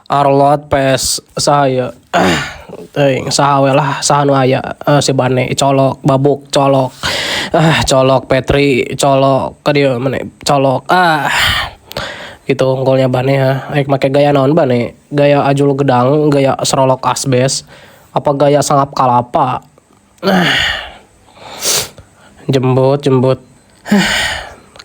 Arlot PS saha teuing saha we lah saha nu aya si Bane colok babuk colok ah colok Petri colok ka dieu mane colok ah gitu unggulnya Bane ha aik make gaya naon Bane gaya ajul gedang gaya serolok asbes apa gaya sangap kalapa ah jembut jembut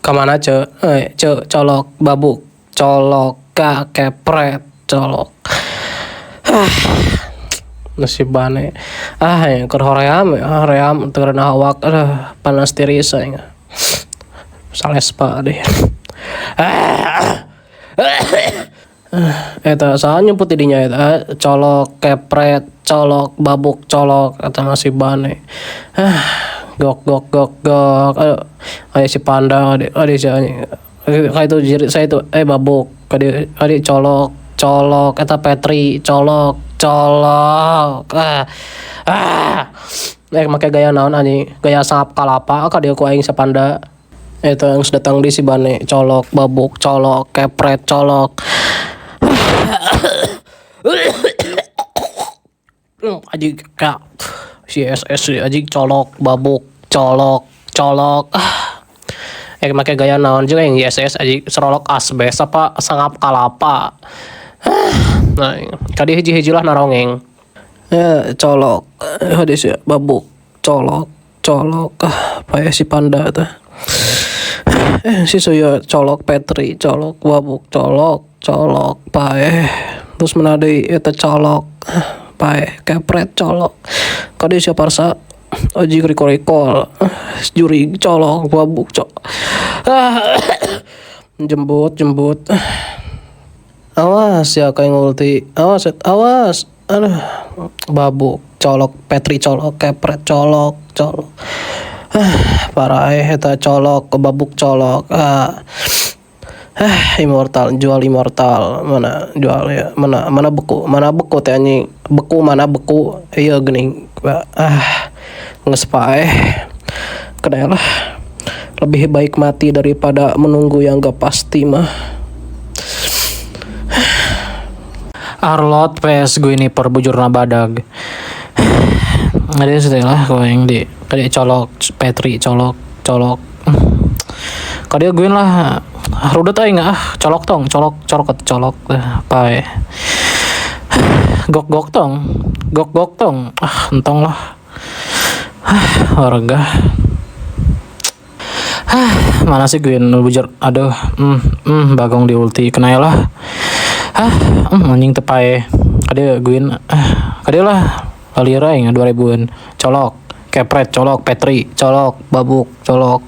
kamana ce eh ce colok babuk colok ka kepret colok nasib Bane ah ya keur hoream hoream teu ngeunah awak aduh panas tiris aing salespa deh. Eta saha nyumput di dinya eta colok kepret colok babuk colok eta nasib Bane gok gok gok gok aduh aya si panda adi si anjing ka itu saya itu eh babuk kadi kadi colok colok eta Petri colok colok ah ah eh make gaya naon anjing gaya sangap kalapa ka dieu ku aing sapanda eta geus datang di si Bane colok babuk colok kepret colok anjing ka si SS anjing colok babuk colok colok eh make gaya naon juga yang ISS anjing serolok asbes apa sangap kalapa nah kadi hiji-hiji lah narongeng colok hadis ya babuk colok colok ah payah si panda tuh si Suyo colok Petri colok babuk colok colok paeh terus menadai eta colok paeh kepret colok kadi siapa parsa aji rikol juri colok babuk colok jembut jembut awas ya kayak ngulti awas awas aduh babuk colok Petri colok kepret colok colok parah eta colok babuk colok immortal jual immortal mana jual ya mana mana beku teh anjing beku mana beku iya geuning ah geus paeh kena lah lebih baik mati daripada menunggu yang gak pasti mah. Arlot PS gue ini perbujurna badag. Ada setelah kau yang di kadi colok Petri colok colok kadi gue lah rudet aing ah colok tong colok colok colok pae gok gok tong gok gok tong ah entong lah warga mana sih gue bujur aduh bagong di ulti kena lah anjing tepai kadi gue kadi lah lalira yang 2000-an colok kepret colok Petri colok babuk colok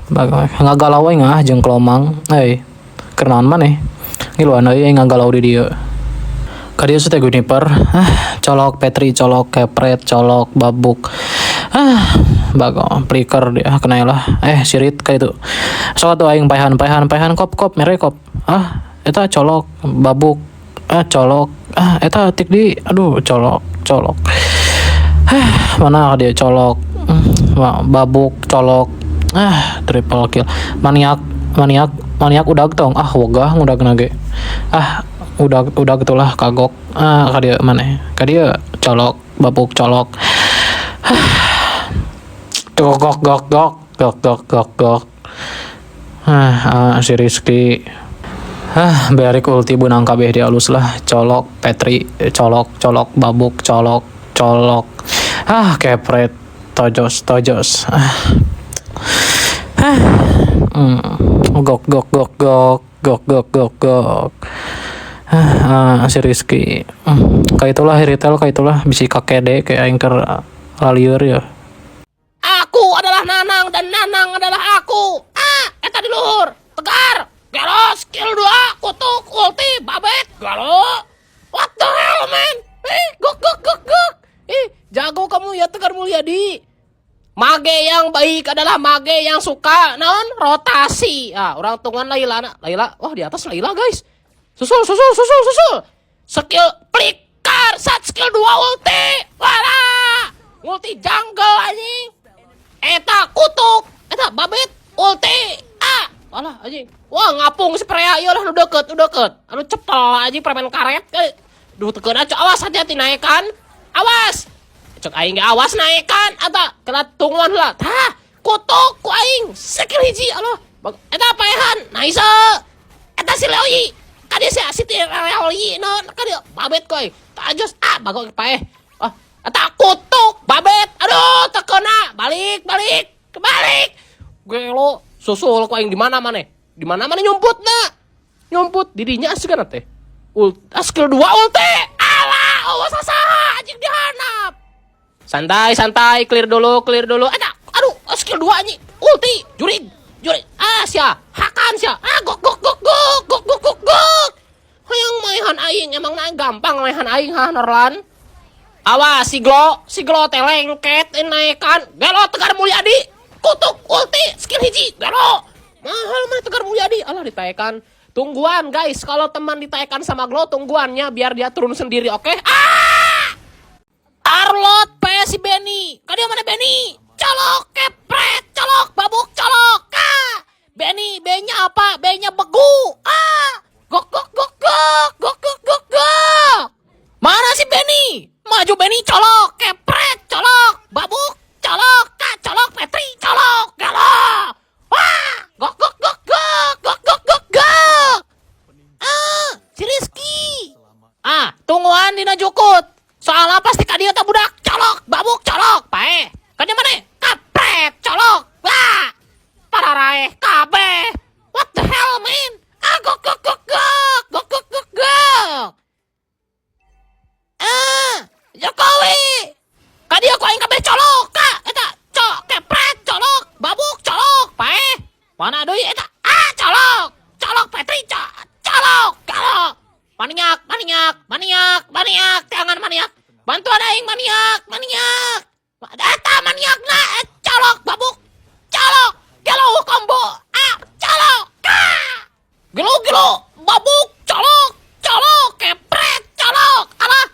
bagong ngagalau aing ah jeung kelomang euy keur naon maneh ngiluan euy ngagalau di dieu kadieu teh Guniper colok Petri colok kepret colok babuk bagong pliker dia kena lah sirit kayak itu sok atuh aing paehan paehan paehan kop kop mere kop eta colok babuk colok eta tik di aduh colok colok mana dia colok babuk colok triple kill maniak maniak maniak udag tong ah wogah ngudag nage ah udag udag itulah kagok kadieu maneh kadieu colok babuk colok gok gok gok gok gok gok gok gok si Rizky berik ulti bunang kabeh di alus lah colok Petri colok colok babuk colok colok kepret tojos tojos gok gok gok gok gok gok gok gok si Rizky kayak itulah retail kayak itulah bisi kakede kayak anchor lalieur ya. Aku adalah Nanang dan Nanang adalah aku. Eta di luhur. Tegar. Galo skill 2 kutuk ulti babet. Galo. What the hell man? Gok gok gok gok. Jago kamu ya Tegar Mulyadi. Mage yang baik adalah mage yang suka naon rotasi. Orang tungan Layla Layla. Wah, di atas Layla guys. Susul susul susul susul. Skill flicker sat skill 2 ulti. Wala. Ulti jungle anjing. Eta kutuk, eta babet ulti. Alah anjing. Wah, ngapung si prea ieu lah nu deket, nu deket. Anu cepel anjing permen karet. Eh. Duh, teu keuna, cok. Awas, hati-hati naekan. Awas. Cok aing ge awas naekan eta kena tungguan heula. Tah, kutuk ku aing. Skill hiji alah. Eta paehan. Nice. Eta si Leoi. Kadieu sia si Leoi naon kadieu babet ku aing. Tajos ah bagok paeh. Ah, eta kutuk babet. Aduh, teu keuna. Balik, balik. Kebalik. Gelo, susul ku aing di mana maneh? Di mana maneh nyumputna? Nyumput didinya asigana teh. Ult, ah, skill 2 ulti. Alah, awas saha anjing dihanap. Santai, santai, clear dulu, clear dulu. Ada, aduh, skill 2 anjing. Ulti, jurig, jurig. Ah, sia, hakan sia. Ah, gok gok gok gok gok gok gok gok. Hayang maehan aing, emang na gampang maehan aing ha Norlan. Awas si Glo, si Glo teh lengket naekan. Gelo Tegar Mulyadi. Kutuk ulti skill hiji. Gelo. Mahal mana Tegar Mulyadi. Alah ditaekan. Tungguan guys, kalau teman ditaekan sama Glo tungguannya biar dia turun sendiri, oke? Ah! Arlott PS si Benny. Kadieu mana Benny? Colok kepret, colok babuk colok. Ah! Benny, B-nya apa? B-nya begu. Ah! Gok gok gok gok gok gok gok gok. Mana si Benny? Maju Benny colok, kepret colok, babuk colok, kak colok, Petri colok, galak. Wah, gok gok gok gok gok gok gok gok. Ah, si Rizky. Ah, tungguan dina jukut. Soalnya pasti kadieu teh budak colok, babuk colok, pae. Kadieu mana? Kapret colok. Wah. Pararaeh kabeh. What the hell, man? Ah, gok gok gok gok gok gok gok gok. Ah, Jokowi. Kadieu ku aing kabeh colok, ka. Eta cok kepret colok, babuk colok, pae. Mana deui eta? Ah, colok. Colok Petri, cok. Colok, colok. Maniak, maniak, maniak, maniak, jangan maniak. Bantuan aing maniak, maniak. Eta maniak na, eh, colok, babuk, colok. Gelo combo, ah, colok. Ka. Gelo gelo, babuk, colok, colok, kepret, colok. Alah.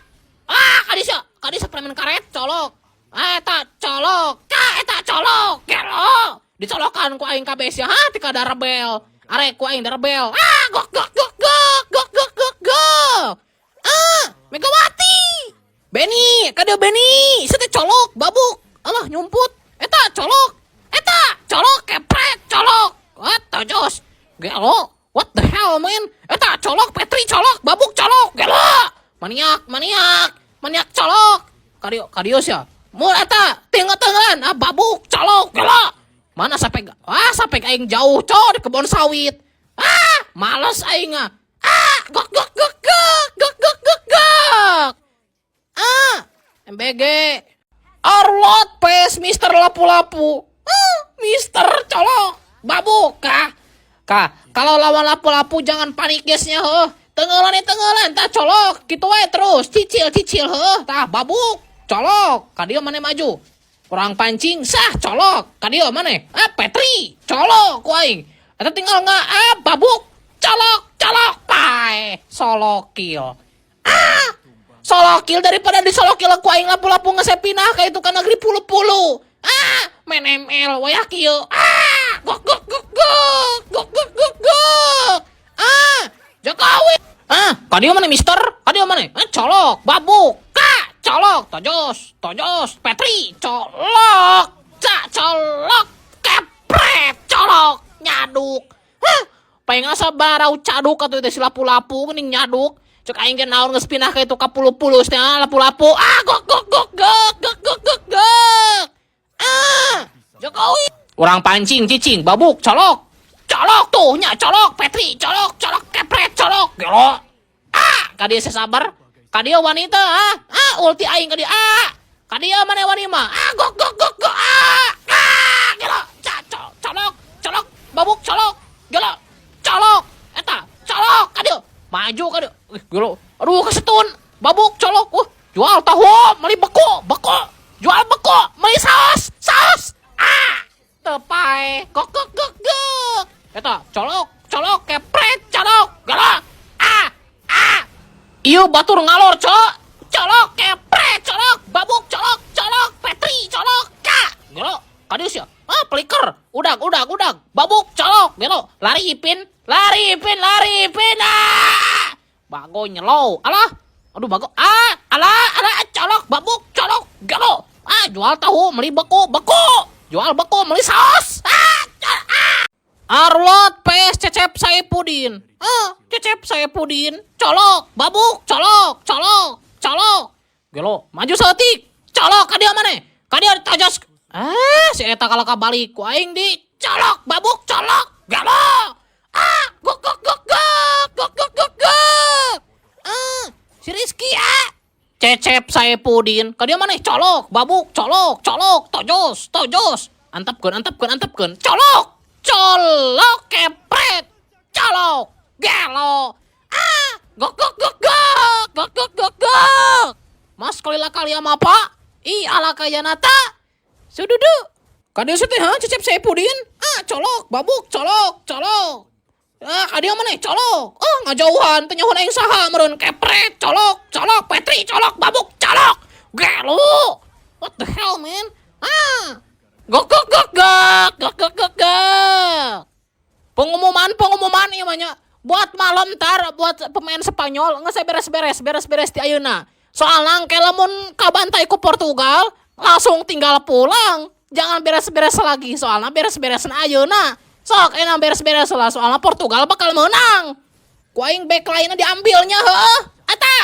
Ah, kadisa, kadisa preman karet, colok. Ah, eta colok, ka, eta colok, gelo. Dicolokan ku aing kabeh sia, ha, tika rebel. Arek ku aing rebel. Ah, gok gok gok gok gok gok gok gok. Ah, Megawati. Benny, kadieu Benny, Sete colok, babuk. Alah nyumput. Eta colok. Eta colok kepret colok. What the jos? Gelo. What the hell, man? Eta colok, Petri colok, babuk colok. Gelo. Maniak, maniak, maniak colok. Kadieu, kadieu sia. Mun eta tinggal-tinggalan, ah babuk colok, gelo. Mana sampai ah sampai aing jauh cok di kebun sawit. Ah, males aing ah. Ah, gok gok gok gok gok gok gok gok. Ah, MBG. Arlott PS Mister Lapu-Lapu. Ah, Mister colok. Babuk kah? Kah, kalau lawan lapu-lapu jangan panik guysnya heuh. Tenggelan tenggelan tah colok gitu wae terus cicil cicil heuh tah babuk colok kadieu mana maju kurang pancing sah colok kadieu mana ah Petri colok ku aing eta tinggal nggak ah babuk colok colok pae solo kill ah solo kill daripada di solo kill ku aing lapu-lapu ngesepinah kayak itu kan negeri pulu-pulu ah main ML wayah kieu ah gok gok gok gok gok gok gok gok ah Jokowi ah kadieu mana mister kadieu mana ah colok babuk ka colok tojos tojos Petri colok cak colok kepret colok nyaduk hah pengen asa barau caduk atuh teh si lapu-lapu geuning nyaduk cek aing ge naon geus pindah ka itu ka pulu-pulu teh ah, lapu-lapu ah gok gok gok gok gok gok gok gok ah Jokowi orang pancing cicing babuk colok colok tuh nya colok Petri colok colok kepret colok gelo ah kadieu sabar kadieu wanita ah ah ulti aing kadieu ah kadieu mana wani mah ah gok gok gok gok ah ah gelo colok colok colok babuk colok gelo colok eta colok kadieu maju kadieu ih gelo aduh kesetun babuk colok jual tahu beli beko beko jual beko beli saus saus ah tepai gok gok gok gok eta colok colok kepret colok gelo ah ah iyo batur ngalor colok colok kepret colok babuk colok colok Petri colok ka gelo kadieu sia ah flicker Udag, udag, udag. Babuk, colok, gelo. Lari Ipin, lari Ipin, lari Ipin. Ah! Bago nyelow. Alah. Aduh, bago. Ah, alah, alah, colok, babuk, colok, gelo. Ah, jual tahu, beli beku, beku. Jual beku, beli saus. Ah, ah. Arlott PS Cecep Saipudin. Ah, Cecep Saipudin. Colok, babuk, colok, colok, colok. Gelo, maju saeutik. Colok ka dieu maneh. Ka dieu tajos. Ah, si eta kalah balik ku aing di colok, babuk, colok. Gelo. Ah, gok gok gok gok gok gok gok gok. Ah, si Rizky ah. Cecep Saipudin. Ka dieu maneh colok, babuk, colok, colok, tojos, tojos. Antepkeun, antepkeun, antepkeun. Colok, colok, kepret. Colok, gelo. Ah, gok gok gok gok gok gok gok gok. Mas kolila kali ama apa? Ih, ala kayanata. Sududu. Kadieu teh ha Cecep Saipudin. Ah, colok, babuk, colok, colok. Ah, kadieu maneh colok. Oh, ngajauhan teu nyaho aing saha meureun kepret, colok, colok, Petri, colok, babuk, colok. Gelo. What the hell, man? Ah. Gok gok gok gok gok gok gok gok. Pengumuman, pengumuman ieu mah nya. Buat malam ntar buat pemain Spanyol nggak saya beres-beres, beres-beres di ayeuna. Soalnya engke lamun kabantai ku Portugal langsung tinggal pulang. Jangan beres-beres lagi soalnya beres-beres ayeuna. Sok enak beres-beres lah soalnya Portugal bakal menang. Ku aing backline diambilnya heuh. Eta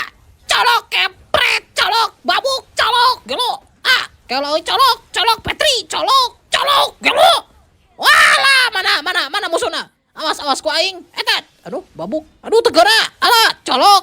colok kepret colok babuk colok gelo. Ah, kalau colok colok Petri colok colok gelo. Walah, mana mana mana musuhna? Awas awas ku aing. Eta, aduh babuk. Aduh tegera. Alah, colok.